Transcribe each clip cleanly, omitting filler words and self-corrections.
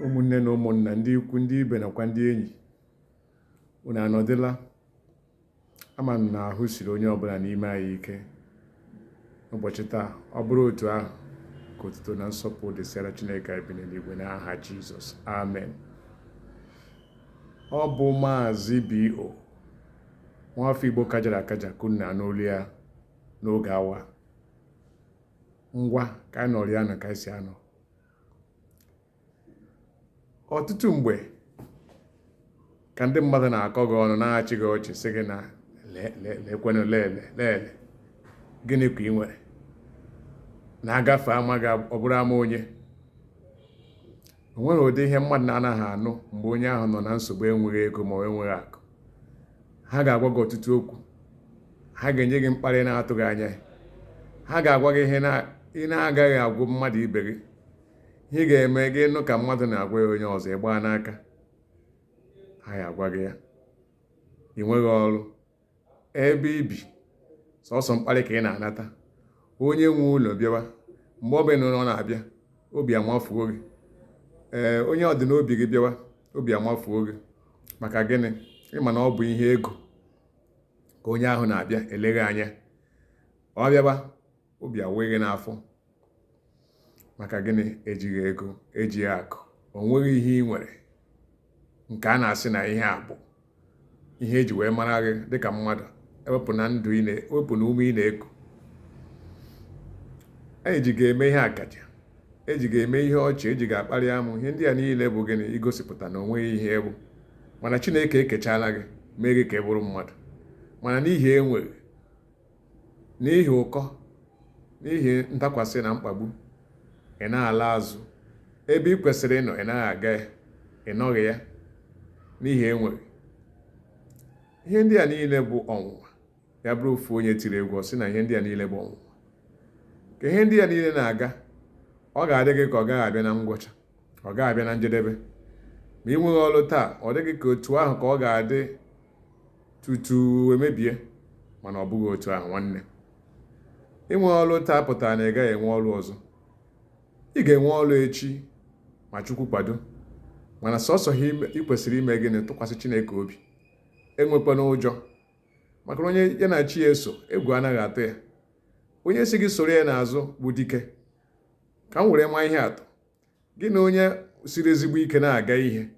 Ụmụnne na ụmụnna, ndị ikwu, ndị ibe nakwa ndị enyi, unu anọdịla? Ama m na ahụ siri onye ọbụla n'ime anyị ike n'ụbọchị taa. Ọ bụrụ otu ahụ, ka otuto na nsọpụrụ dịsịara Chineke anyị bi n'eluigwe n'aha Jizọs, amen. Ọ bụ Maazị B.O. nwafọ Igbo kajara akaja ka unu na-anụ olu ya n'oge awa. Ngwa, ka anyị nọrọ ya nụ ka anyị si anọ. Ọtụtụ mgbe ka ndị mmadụ na-akọ gị ọnụ, na-achị gị ọchị, sị gị na lekwenụ, lele lele, gịnị ka ị nwere na-agafe ama gị, ọ bụrụ ama onye. O nwere ụdị ihe mmadụ na-anaghị anụ mgbe onye ahụ nọ na nsogbu, enweghị ego ma ọ enweghị akụ. Ha ga-agwa gị ọtụtụ okwu, ha ga-enye gị mkparị na-atụghị anya, ha ga-agwa gị ihe ị na-agaghị agwụ mmadụ ibe gị. Ihe ga-eme gị nụ ka mmadụ na-agwa ya onye ọzọ, ịgba n'aka ha ya agwa gị ya. Ị nweghị ọrụ, ebe i bi sọsọ mkparị ka ị na-anata. Onye nwe ụlọ bịawa, mgbe ọ bụla ọ na-abịa, obi amafuo gị. Ee, onye ọ dị n'obi gị bịawa, obi amafuo gị. Maka gịnị? Ịma na ọ bụ ihe ego ka onye ahụ na-abịa eleghị anya. Ọ bịawa, obi awee gị n'afọ. Maka gịnị? Ejighị ego, ejighị akụ, o nweghị ihe ị nwere nke a na-asị na ihe a bụ ihe eji wee mara gị dịka mmadụ, ewepụ na ndụ, ewepụ na ume ị na-eku. Eji ga-eme ihe akaja, eji ga-eme ihe ọchị, eji ga-akparị amụ. Ihe ndị a niile bụ gịnị? Igosipụta na o nweghị ihe bụ. Mana Chineke ekechala gị, mee gị ka ị bụrụ mmadụ. Mana n'ihi enweghị, n'ihi ụkọ, n'ihi ntakwasị na mkpagbu, ị na-ala azụ ebe ị kwesịrị ịnọ. Ị naghị aga ya, ị nọghị ya n'ihi enweghị. Ihe ndị a niile bụ ọnwụnwa. Ya bụrụ ofu onye tiri egwu, ọ sị na ihe ndị a niile bụ ọnwụnwa. Ka ihe ndị a niile na-aga, ọ ga-adị gị ka ọ gaghị abịa na ngwụcha, ọ gaghị abịa na njedebe. Ma ị nweghị ọrụ taa, ọ dịghị ka otu ahụ ka ọ ga-adị tutu emebie. Mana ọ bụghị otu ahụ, nwanne. Inwe ọrụ taa pụtara na ị gaghị enwe ọrụ ọzọ. Ị ga-enwe ọrụ echi ma Chukwu kwado. Mana sọsọ ihe ị kwesịrị ime gịnị? Tụkwasị Chineke obi, enwekwana ụjọ, maka na onye ya na chi ya eso, egwu anaghị atụ ya. Onye si gị soro ya n'azụ bụ dike. Ka m were maa ihe atụ: gị na onye siri ezigbo ike na-aga ihe,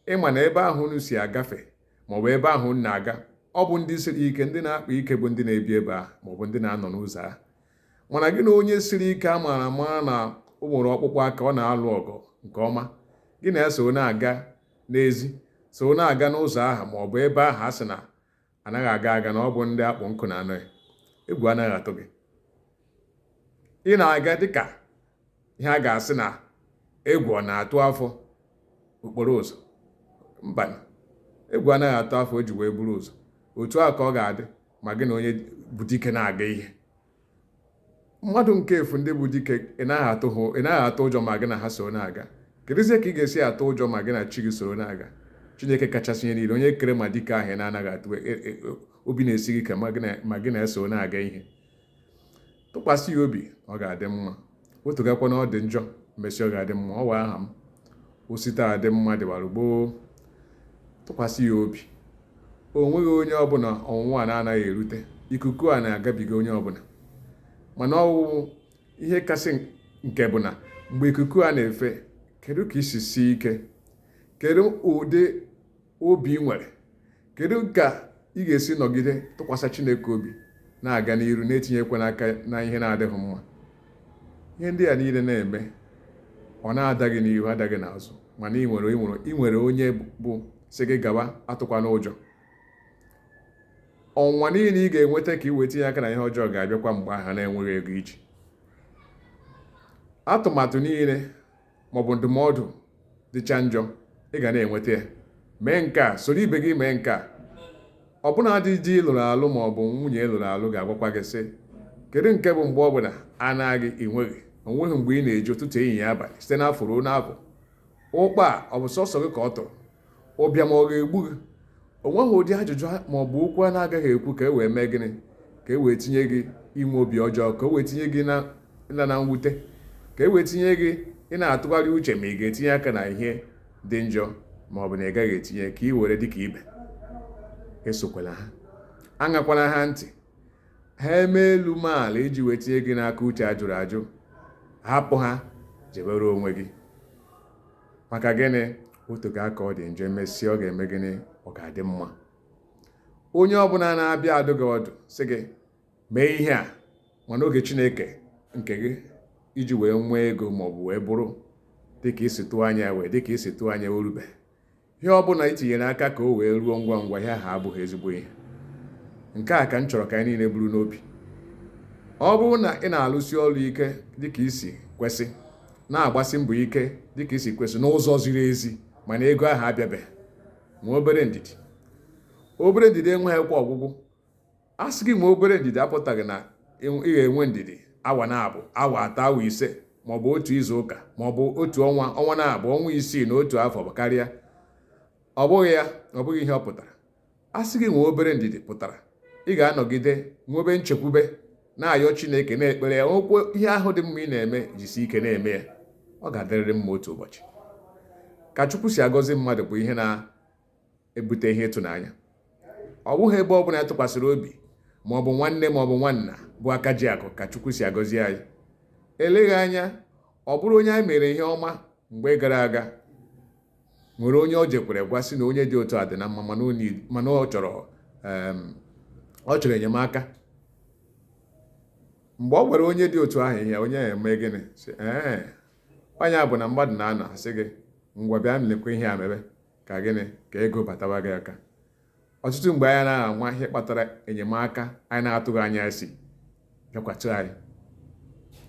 ịma na ebe ahụ unu si agafe maọbụ ebe ahụ unu na-aga, ọ bụ ndị siri ike, ndị na-akpa ike bụ ndị na-ebi ebe ahụ maọbụ ndị na-anọ n'ụzọ ahụ. Mana gị na onye siri ike a maara amara na o nwere ọkpụkpụ aka, ọ na-alụ ọgụ nke ọma, gị na ya so na-aga n'ezi, so na-aga n'ụzọ ahụ maọbụ ebe ahụ a sị na anaghị aga aga, na ọ bụ ndị akpụ nkụ na anọ ya, egwu anaghị atụ gị. Ị na-aga dịka ihe a ga-asị na egwu ọ na-atụ afọ okporo ụzọ. Mba, egwu anaghị atụ afọ o ji wee buru ụzọ. Otu a ka ọ ga-adị ma gị na onye bụ dike na-aga ihe. Mmadụ nke efu, ndị bụ dike, ị naghị atụ ha, ị naghị atụ ụjọ ma gị na ha soro na-aga. Kedụzie ka ị ga-esi atụ ụjọ ma gị na chi gị soro na-aga? Chineke kachasị ihe niile, onye kere ma dike ahụ ị na-anaghị atụ, obi na-esi gị ka ma gị na-eso na-aga ihe. Tụkwasị ya obi, ọ ga-adị mma. Wetụgakwa na ọ dị njọ, mesị ọ ga-adị mma. Ọ wa aha m osite adị mma dịwara gboo. Tụkwasị ya obi. O nweghị onye ọbụla ọnwụnwa na-anaghị erute. Ikuku a na-agabiga onye ọbụla. Mana ọwụwụ ihe kasị nke bụ na mgbe ikuku a na-efe, kedu ka isi sie ike? Kedu ụdị obi ị nwere? Kedu ka ị ga-esi nọgide tụkwasị Chineke obi, na-aga n'iru, na-etinyekwa aka na ihe na-adịghị mma? Ihe ndị a niile na-eme, ọ na-ada gị n'ihu, ada gị n'azụ, mana ị nwere onye bụ sị gị gawa, atụkwana ụjọ. Ọnwụnwa niile ị ga-enweta ka ị wee tinye aka na ihe ọjọọ ga-abịakwa mgbe ahụ na-enweghị ego iji. Atụmatụ niile maọbụ ndụmọdụ dịcha njọ ị ga na-enweta ya: mee nke a, soro ibe gị mee nke a. Ọbụna dị di lụrụ alụ maọbụ nwunye lụrụ alụ ga-agwakwa gị sị, kedu nke bụ mgbe ọbụla anaghị enweghị onweghị mgbe ị na-eji ụtụtụ, ehihie, abalị, site n'afọ ruo n'afọ. Ụkpa a ọ bụ sọsọ gị ka ọ tụrụ? Ụbịam ọ ga-egbu gị? O nweghị ụdị ajụjụ maọbụ okwu a na-agaghị ekwu ka e wee mee gịnị? Ka e wee tinye gị inwe obi ọjọọ, ka e wee tinye gị na ịla na mwute, ka e wee tinye gị Ị na-atụgharị uche ma ị ga-etinye aka na ihe dị njọ ma ọ bụ na ị gaghị etinye ka ị were dịka ibe. Esokwala ha, aṅakwala ha ntị. Ha eme elu mee ala iji wee tinye gị n'aka uche a jụrụ ajụ. Hapụ ha, jebere onwe gị. Maka gịnị? Otu ga aka ọ dị njọ, emesịa ọ ga-eme gịnị? Ọ ga-adị mma. Onye ọbụla na-abịa adụ gị ọdụ sị gị mee ihe a, mana oge Chineke nke gị iji wee nwee ego maọbụ wee bụrụ dịka isi tụọ anya wee dịka isi tụọ anya orube, ihe ọbụla i tinyere aka ka o wee ruo ngwa ngwa, ihe ahụ abụghị ezigbo ihe. Nke a ka m chọrọ ka anyị niile buru n'obi. Ọ bụrụ na ị na-alụsi ọrụ ike dịka isi kwesị, na-agbasi mbọ ike dịka isi kwesị n'ụzọ ziri ezi, mana ego ahụ abịabeghị, nwee obere ndidi. Obere ndidi enweghịkwa ọgwụgwụ. A sị gị nwee obere ndidi apụtaghị na ị ga-enwe ndidi awa na-abụ, awa 3, awa 5, maọbụ otu izu ụka, maọbụ otu ọnwa, ọnwa na-abụ, ọnwa 6 na otu afọ karịa. Ọ bụghị ya, ọ bụghị ihe ọ pụtara. A sị gị nwee obere ndidi pụtara ị ga-anọgide nwebe nchekwube, na-ayọ Chineke, na-ekpere ya okwu. Ihe ahụ dị mma ị na-eme, jisi ike na-eme ya, ọ ga-adịrịrị mma otu ụbọchị. Ka Chukwu si agọzi mmadụ bụ ihe na-ebute ihe ịtụnanya. Ọ bụghị ebe ọ bụla ya tụkwasịrị obi ma ọ bụ nwanne ma ọ bụ nwanna bụ aka ji akụ ka Chukwu si agọzi anyị. Eleghị anya ọ bụrụ onye anyị mere ihe ọma mgbe gara aga, nwere onye o jekwere gwa sị na onye dị otu a dị na mma, mana ọ chọrọ enyemaka. Mgbe ọ gwara onye dị otu ahụ ihe, onye ahụ eme gịnị? Sị ee, onye bụ na mmadụ na-anọ asị gị ngwa bịa lekwa ihe a mebe ka gịnị ka ego batawa gị aka. Ọtụtụ mgbe anyị anaghị ama ihe kpatara enyemaka anyị na-atụghị anya si bịakwute anyị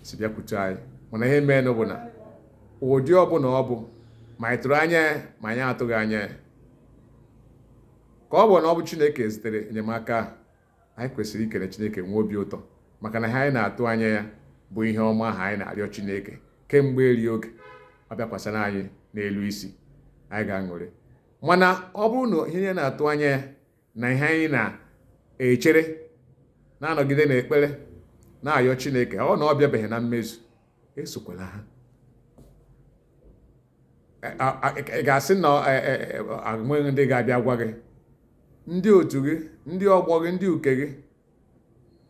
si bịakwute anyị. Mana ihe mere bụ na ụdị ọbụla ọ bụ, ma anyị tụrụ anya ya ma anyị atụghị anya ya, ka ọ bụ na ọ bụ Chineke zitere enyemaka ahụ, anyị kwesịrị ikele Chineke, nwee obi ụtọ, maka na ihe anyị na-atụ anya ya bụ ihe ọma ahụ anyị na-arịọ Chineke kemgbe eri oge ọ bịakwasara anyị n'elu isi, anyị ga-aṅụrị. Mana ọ bụrụ na ihe na-atụ anya ya na ihe anyị na-echere na-anọgide n'ekpere na-ayọ Chineke, ọ na ọ bịabeghị na mmezu, esokwala ha. Ị ga-asị na enweghị ndị ga-abịa gwa gị, ndị otu gị, ndị ọgbọ gị, ndị uke gị,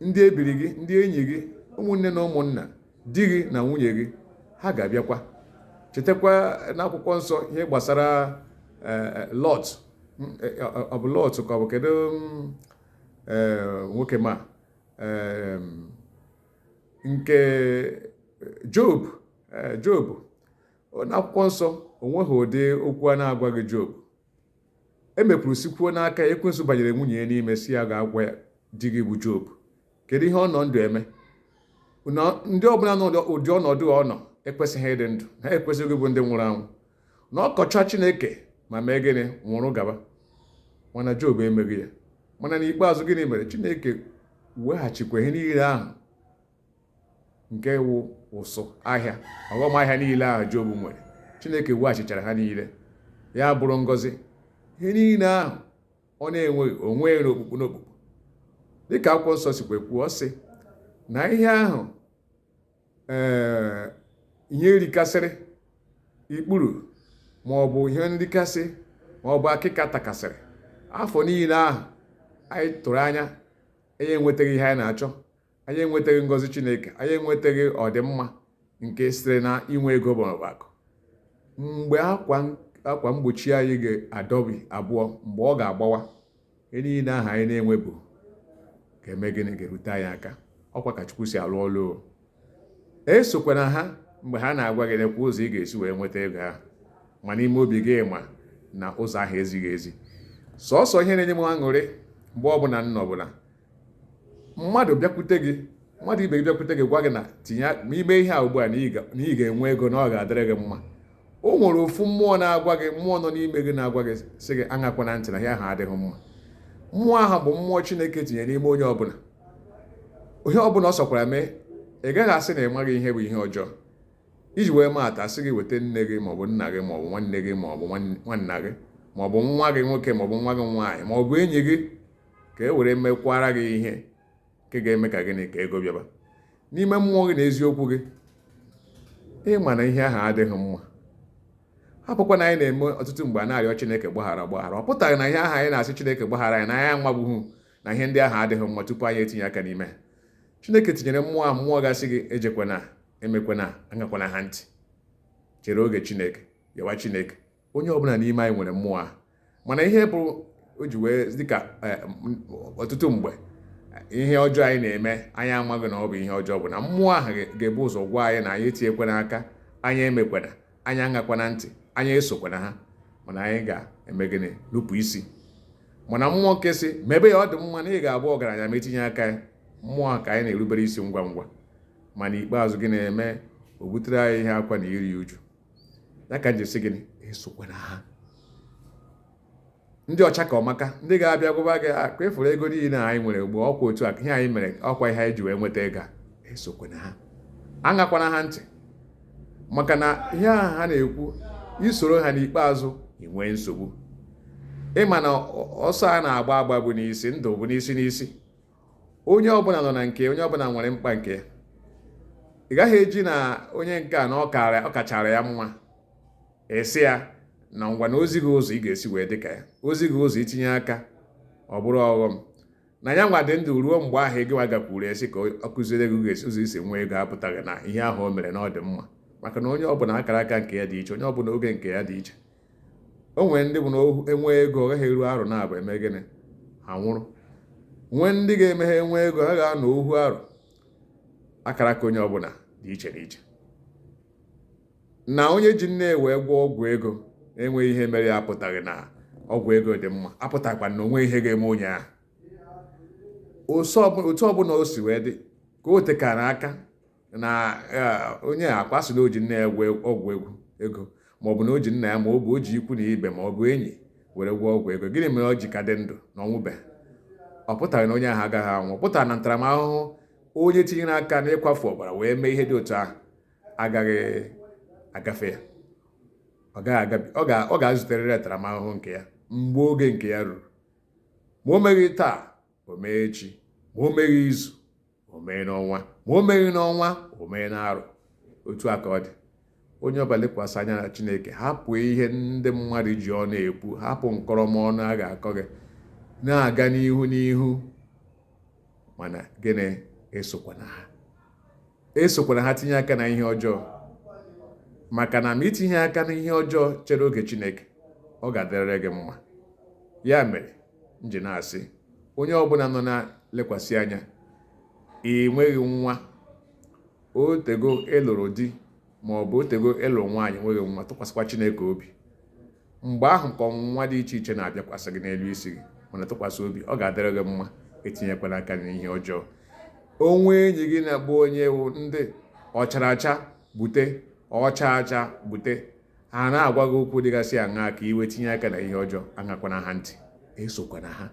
ndị ebiri gị, ndị enyi gị, ụmụnne na ụmụnna, di gị na nwunye gị, ha ga-abịakwa. Chetakwa n'akwụkwọ nsọ ihe gbasara Lọt. Ọ bụ Lọt ka ọ bụ kedu nwoke ma nke Job? Job n'akwụkwọ nsọ, onweghị ụdị okwu a na-agwaghị Job. Emekwuru sikwuo n'aka ekwensu banyere nwunye ya n'ime, si ya ga-agwa di gị bụ Job kedu ihe ọ nọ ndụ eme. Ndị ọbụla nọ ụdị ọnọdụ ọ nọ ekwesịghị ịdị ndụ, ha ekwesịghị bụ ndị nwụrụ anwụ, na ọkọcha Chineke ma mee gịnị, nwụrụ gaba. Mana Job emeghị ya. Mana n'ikpeazụ gịnị mere? Chineke weghachikwa ihe niile ahụ nke wụ ụsụ ahịa, ọghọm ahịa niile ahụ Job nwere. Chineke weghachichara ha niile, ya bụrụ ngọzi. Ihe niile ahụ ọ na-enweghị, o nweghị n'okpukpu n'okpukpu, dịka akwụkwọ nsọ sikwa kwuo. Ọ sị na ihe ahụ ee ihe rikasịrị ikpuru, ma ọ bụ ihe nrikasị, ma ọ bụ akịka takasịrị afọ niile ahụ anyị tụrụ anya, anyị enwetaghị ihe anyị na-achọ, anyị enwetaghị ngọzi Chineke, anyị enwetaghị ọdịmma nke sitere na inwe ego maọbụ akụ. Mgbe akwa mgbochi anyị ga-adọbi abụọ, mgbe ọ ga-agbawa, ihe niile ahụ anyị na-enwebu ga-eme gịnị? Ga-erute anyị aka. Ọkwa ka Chukwu si alụ ọlụ. Esokwana ha mgbe ha na-agwa gị nekwa ụzọ ị ga-esi wee nweta ego ahụ, ma n'ime obi gị ma na ụzọ ahụ ezighị ezi. Sọọsọ ihe na-enye m aṅụrị mgbe ọbụla m nọ bụ na mmadụ bịakwute gị, mmadụ ibe gị bịakwute gị, gwa gị na tinye ma ime ihe a ugbu a na ị ga-enwe ego, na ọ ga-adịrị gị mma. O nwere ofu mmụọ na-agwa gị, mmụọ nọ n'ime gị na-agwa gị sị gị aṅakwana ntị na ihe ahụ adịghị mma. Mmụọ ahụ bụ mmụọ Chineke tinyere n'ime onye ọbụla. Ihe ọbụla ọ sọkwara mee, ị gaghị asị na ị maghị ihe bụ ihe ọjọọ. Iji wee maa atụ, asị gị weta nne gị maọbụ nna gị maọbụ nwanne gị maọbụ nwanna gị maọbụ nwa gị nwoke maọbụ nwa gị nwaanyị maọbụ enyi gị ka e were mekwara gị ihe nke ga-eme ka gịnị, ka ego bịaba. N'ime mmụọ gị na eziokwu gị, Ịma na ihe ahụ adịghị mma. Hapụkwa na anyị na-eme ọtụtụ mgbe a na-arịọ Chineke gbaghara gbaghara. Ọ pụtaghị na ihe ahụ anyị na-asị Chineke gbaghara anyị na anyị amabụghị na ihe ndị ahụ adịghị mma tupu anyị etinye aka n'ime ha. Chineke tinyere mmụọ ahụ, mmụọ ga-asị gị ejekwana, emekwana, aṅakwana ha ntị. Chere oge Chineke, yọwa Chineke. Onye ọbụla n'ime anyị nwere mmụọ ahụ. Mana ihe bụ o ji wee dịka ọtụtụ mgbe ihe ọjọọ anyị na-eme anyị amaghị na ọ bụ ihe ọjọọ bụ na mmụọ ahụ ga-ebu ụzọ gwa anyị na anyị etinyekwana aka, anyị emekwana, anyị aṅakwana ntị, anyị esokwana ha. Mana anyị ga-eme gịnị? Nupụ isi. Mana mmụọ nke sị mebe ya, ọ dị mma na ị ga-abụ ọgaranya ma etinye aka ya, mmụọ ahụ ka anyị na-erubere isi ngwa ngwa. Mana ikpeazụ gị na-eme o butere anyị ihe akwa na iri uju. Ya ka m ji sị gịnị? Esokwana ha. Ndị ọcha ka ọmaka, ndị ga-abịa gwaba gị akpa efuru ego niile anyị nwere ugbu ọkwa otu a ihe anyị mere, ọkwa ihe anyị ji wee nweta ego a. Esokwana ha, aṅakwana ha ntị, maka na ihe ahụ ha na-ekwu isoro ha n'ikpeazụ i nwee nsogbu. Ịma na ọsọ a na-agba agba bụ n'isi, ndụ bụ n'isi n'isi. Onye ọbụla nọ na nke, onye ọbụla nwere mkpa nke ya. Ị gaghị eji na onye nke a na ọ kachara ya mma esi ya na ngwa na ozi gị ụzọ ị ga-esi wee dị ka ya, ozi gị ụzọ itinye aka ọ bụrụ ọghọm na ya nwa dị ndụ ruo mgbe ahụ ego nwa gakwuru esi ka ọ kụziere gị ụzọ isi nwee ego apụtaghị na ihe ahụ o mere na ọ dị mma. Maka na onye ọbụla akara aka nke ya dị iche, onye ọbụla oge nke ya dị iche. O nwere ndị bụ na enwe ego ọ gaghị eru arụ na-abụ eme gịnị, ha nwụrụ. Nwee ndị ga-eme ha enwe ego ha ga-anọ ohu arụ. Akara aka onye ọbụla dị iche n'iche. Na onye ji nne wee gwọọ ọgwụ ego enweghị ihe mere ya apụtaghị na ọgwụ ego dị mma, apụtakwa na onwe ihe ga-eme onye ahụ. Otu ọbụla o si wee dị ka o tekara aka na onye a akwa sị na o ji nne ya gwọọ ọgwụ ego, ma ọ bụ na o ji nna ya, ma ọ bụ o ji ikwu na ibe, ma ọ bụ enyi were gwọọ ọgwụ ego, gịnị mere o ji ka dị ndụ na ọnwụbeghị? Ọ pụtaghị na onye ahụ agaghị anwụ. Ọ pụtara na ntaramahụhụ onye tinyere aka n'ịkwafu ọbara wee mee ihe dị otu ahụ agaghị agafe ya. Ọ ga-azụterịrị ntaramahụhụ nke ya mgbe oge nke ya ruru. Ma o meghị taa, o mee echi. Ma o meghị izu, o mee n'ọnwa. Ma o meghị n'ọnwa, o mee n'arọ. Otu a ka ọ dị. Onye ọbụla lekwasị anya na Chineke, hapụ ihe ndị mmadụ ji ọnụ ekwu, hapụ nkọrọmọnụ a ga-akọ gị, na-aga n'ihu n'ihu. Mana gịnị? Esokwana ha, esokwana ha tinye aka na ihe ọjọọ. Maka na ma itinye aka n'ihe ọjọọ chere oge Chineke, ọ ga-adịrịrị gị mma. Ya mere m ji na-asị onye ọbụla nọ na-lekwasị anya, ị nweghị nwa, otego ịlụrụ di ma ọ bụ otego ịlụrụ nwaanyị nweghị nwa, tụkwasịkwa Chineke obi. Mgbe ahụ ka ọnwụnwa dị iche iche na-abịakwasị gị n'elu isi gị, mana tụkwasị obi, ọ ga-adịrị gị mma. Etinyekwana aka n'ihe ọjọọ. Onwe enyi gị na-abụ onye ndị ọchara acha bute, ọcha acha bute, ha na-agwa gị okwu dịgasị aṅaa ka iwe tinye aka na ihe ọjọọ, aṅakwana ha ntị, esokwana ha.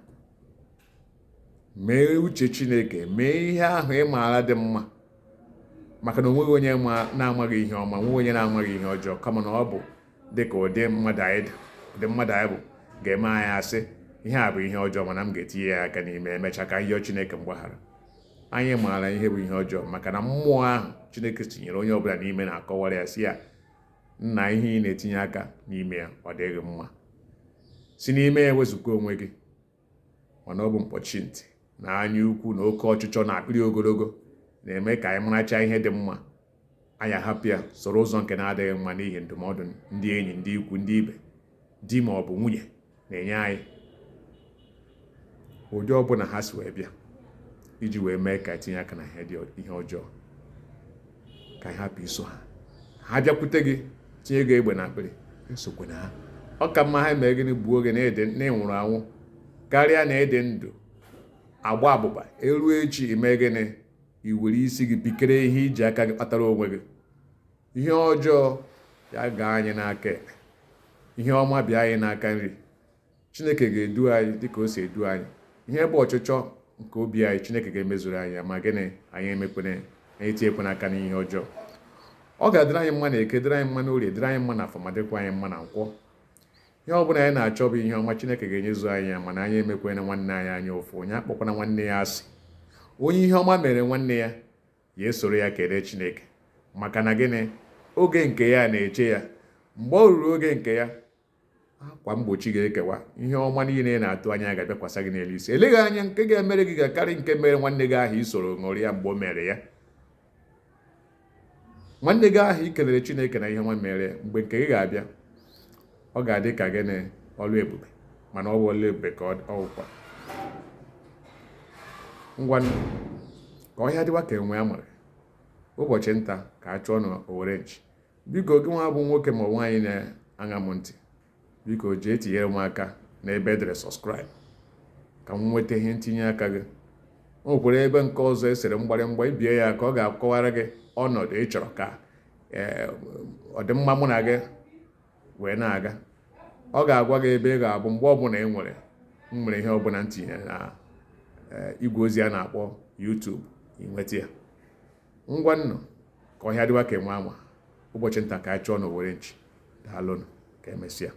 Mee uche Chineke, mee ihe ahụ ị maara dị mma. Maka na onweghị onye na-amaghị ihe ọma, nweghị onye na-amaghị ihe ọjọọ, kama na ọ bụ dịka ụdị mmadụ anyị dị, ụdị mmadụ anyị bụ ga-eme anyị asị ihe a bụ ihe ọjọọ, mana m ga-etinye ya aka n'ime emechaa ka yọọ Chineke mgbaghara. Anyị maara ihe bụ ihe ọjọọ, maka na mmụọ ahụ Chineke tinyere onye ọbụla n'ime na-akọwara ya sị ya nna, ihe ị na-etinye aka n'ime ya ọ dịghị mma, si n'ime ya wezụga onwe gị. Mana ọ bụ mkpọchi ntị na anya ukwu na oke ọchịchọ na akpịrị ogologo na-eme ka anyị maracha ihe dị mma, anyị ahapụ ya soro ụzọ nke na-adịghị mma n'ihi ndụmọdụ ndị enyi, ndị ikwu, ndị ibe, di ma ọ bụ nwunye na-enye anyị, ụdị ọbụla ha si wee bịa iji wee mee ka etinye aka na ihe ọjọọ, ka anyị hapụ iso ha. Ha bịakwute gị tinye gị egbe na akpịrị, esokwana ha. Ọ ka mma ha mee gịnị, gbuo gị na ịnwụrụ anwụ karịa na ịdị ndụ agba abụba eruo echi ime gịnị, i were isi gị bikere ihe iji aka gị kpatara onwe gị. Ihe ọjọọ ya gaa anyị n'aka ekpe, ihe ọma bịa anyị n'aka nri. Chineke ga-edu anyị dịka o si edu anyị. Ihe bụ ọchịchọ nke obi anyị, Chineke ga-emezuru anyị ya. Ma gịnị, anyị emekwene, anyị etinyekwana aka n'ihe ọjọọ. Ọ ga-adịrị anyị mma na eke, dịrị anyị mma na orie, dịrị anyị mma na afọ, ma dịkwa anyị mma na nkwọ. Ihe ọbụla anyị na-achọ bụ ihe ọma, Chineke ga-enyezu anyị ya. Mana anyị emekwena nwanne anyị anya ụfụ, onye akpọkwana nwanne ya asị. Onye ihe ọma mere nwanne ya, ya esoro ya kelee Chineke. Maka na gịnị, Oge nke ya na-eche ya. Mgbe ọ ruru oge nke ya, akwa mgbochi ga-ekewa, ihe ọma niile ị na-atụ anya ga-abịakwasa gị n'elu isi. Eleghị anya nke ga-emere gị ga-akarị nke mere nwanne gị ahụ i soro ṅụrịa mgbe o mere ya. Nwanne gị ahụ i kelere Chineke na ihe ọma mere, mgbe nke gị ga-abịa, ọ ga-adị ka gịnị? Ọlụ ebube. Mana ọ bụ ọlụ ebube ka ọ wụkwa. Ngwanụ, ka ọhịa dịwa ka enwe amaghị. Ụbọchị nta ka a chụọ n'owere nchi. Biko gị nwa bụ nwoke ma ọ nwaanyị na-aṅa m ntị, biko jee tinyere m aka n'ebe edere subscribe ka m nweta ihe ntinye aka gị. O nwekwara ebe nke ọzọ esere mgbarịmgba, ibie ya ka ọ ga-akọwara gị ọnọdụ ị chọrọ ka ọdịmma mụ na gị wee na-aga. Ọ ga-agwa gị ebe ị ga-abụ mgbe ọbụla ị nwere m nwere ihe ọbụla m tinyere na igwe ozi a na-akpọ YouTube, ị nweta ya. Ngwanụ, ka ọhịa dịwa ka enwe ama. Ụbọchị nta ka a chụọ n'owere nchi. Daalụnụ, ka emesịa.